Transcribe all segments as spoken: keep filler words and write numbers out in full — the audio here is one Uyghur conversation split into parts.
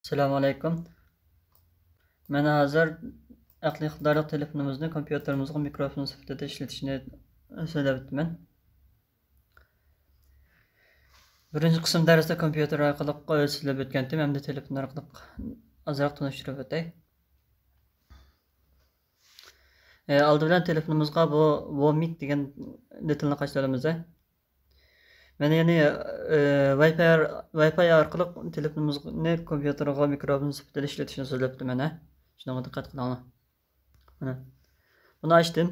ئەسسالامۇ ئەلەيكۇم. مەن ھازىر ئەقلىي ئىقتىدارلىق تېلېفونىمىزنى كومپيۇتېرىمىزغا مىكروفون سۈپىتىدە ئىشلىتىشنى سۆزلەپ ئۆتىمەن. بىرىنچى قىسىم دەرستە كومپيۇتېر ئارقىلىق سۆزلەپ ئۆتكەنتىم، ئەمدى تېلېفون ئارقىلىق ئازراق تونۇشتۇرۇپ ئۆتەي. ئالدى بىلەن تېلېفونىمىزغا بۇ ۋومىك دېگەن دېتالنى قاچىلىۋالىمىز. مەن يەنى ۋايپاي ۋايپاي ئارقىلىق تېلېفونىمىزنى كومپيۇتېرغا مىكروفون سۈپىتىدە ئىشلىتىشنى سۆزلەپتىمەن. شۇنىڭغا دىققەت قىلىڭلار. مانا، بۇنى ئاچتىم.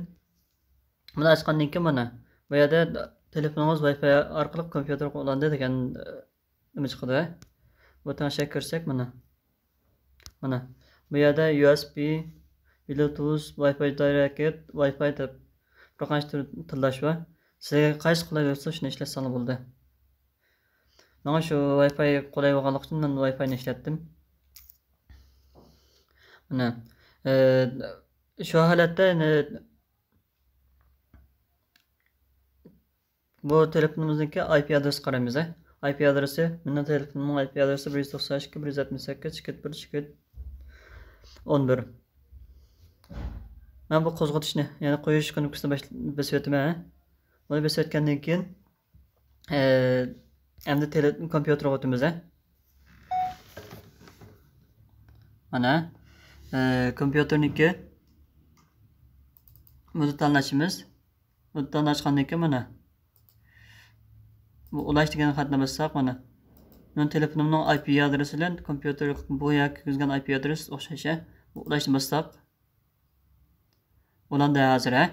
بۇنى ئاچقاندىن كېيىن مانا بۇ يەردە تېلېفونىڭىز ۋايپاي ئارقىلىق كومپيۇتېرغا ئۇلاندى دېگەن نېمە چىقىدۇ. بۇ تەڭشەگە كىرسەك مانا. مانا بۇ يەردە يۇ ئېس بى، بلۇتۇز، ۋايپاي دايرېكت، ۋايپاي دەپ بىر قانچە تۈر تىللاش بار. سىزگە قايسى قولاي بولسا شۇنى ئىشلەتسەڭلار بولدى. ماڭا شۇ ۋايپاي قولاي بولغانلىقى ئۈچۈن مەن ۋايپاينى ئىشلەتتىم. مانا شۇ ھالەتتە بۇ تېلېفونىمىزنىڭكى ئاي پى ئادرېسى قارايمىز. ئاي پى ئادرېسى، مېنىڭ تېلېفونۇمنىڭ ئاي پى ئادرېسى بىر يۈز توقسان ئىككى، بىر يۈز ئەتمىش سەككىز، چىكىت بىر، چىكىت ئون بىر. مەن بۇ قوزغىتىشنى، يەنى قويۇش كۇنۇپكىسىنى باش-، بېسىۋېتىمەن. بۇنى بېسىۋەتكەندىن كېيىن، ئەمدى تېلې-، كومپيۇتېرغا ئۆتىمىز. مانا، كومپيۇتېرنىڭكى بۇنى تاللاشىمىز. بۇنى تاللاشقاندىن كېيىن مانا بۇ ئۇلاش دېگەن خەتنى باسساق، مانا مېنىڭ تېلېفونۇمنىڭ ئاي پى ئادرېسى بىلەن كومپيۇتېر بۇ يەرگە كىرگۈزگەن ئاي پى ئادرېسى ئوخشاش. بۇ ئۇلاشنى باسساق، ئۇلاندى ھازىر، ھە؟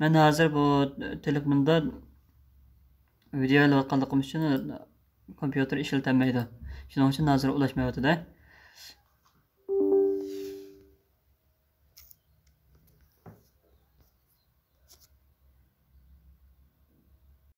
مەن ھازىر بۇ تېلېفونۇمدا ۋىدېئو ئېلىۋاتقانلىقىم ئۈچۈن كومپيۇتېر ئىشلىتەلمەيدۇ. شۇنىڭ ئۈچۈن ھازىر ئۇلاشمايۋاتىدۇ.